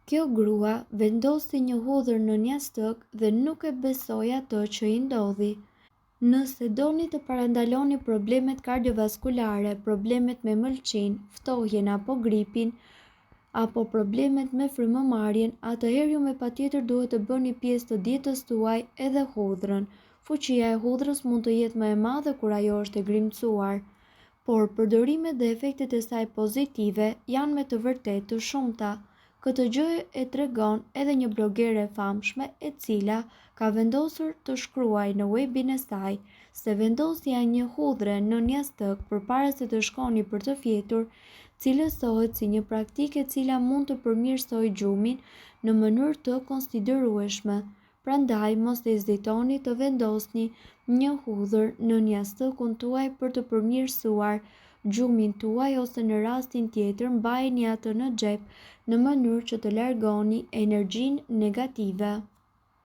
Kjo grua vendosi një hudhër nën jastëk dhe nuk e besoi atë që i ndodhi. Nëse doni të parandaloni problemet kardiovaskulare, problemet me mëlçinë, ftohjen apo gripin, apo problemet me frymëmarrjen, atëherë ju me patjetër duhet të bëni pjesë të dietës tuaj edhe hudhrën. Fuqia e hudhrës mund të jetë më e madhe kur ajo është e grimcuar. Por përdorimet dhe efektet e saj pozitive janë me të vërtetë të shumta. Këtë gjë e tregon edhe një blogere e famshme e cila ka vendosur të shkruajë në webin e saj se vendosja e një hudhre nën jastëk përpara se të shkoni për të fjetur cilësohet si një praktikë e cila mund të përmirësojë gjumin në mënyrë të konsiderueshme. Prandaj mos hezitoni të vendosni një hudhër nën jastëkun tuaj për të përmirësuar gjumin tuaj ose në rastin tjetër mbajeni atë në xhep në mënyrë që të largoni energjinë negative.